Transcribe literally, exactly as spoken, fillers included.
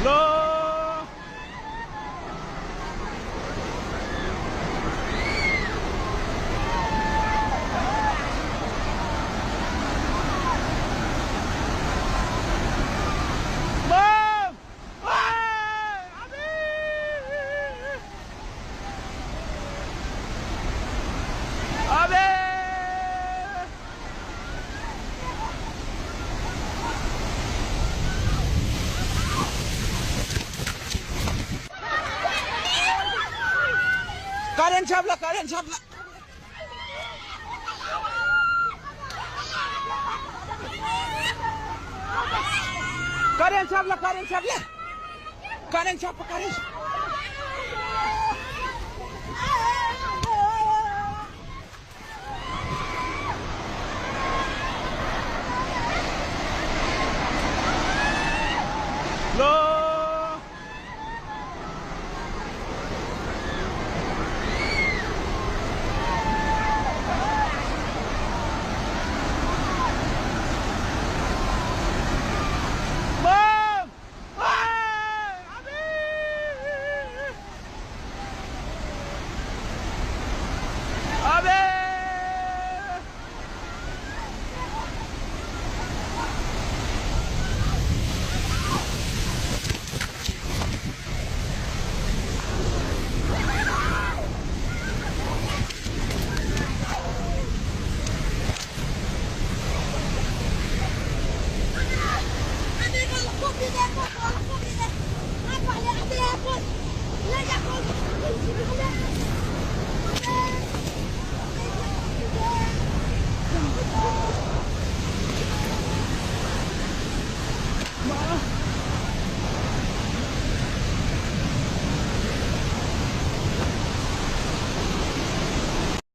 Loh. Bang! Wah! Habis! Habis! Karen siap lah, karen siap lah. Karen siap lah, karen siap lah. Karen siap, karen siap. Loh. Bang! Wah! Habis! Habis!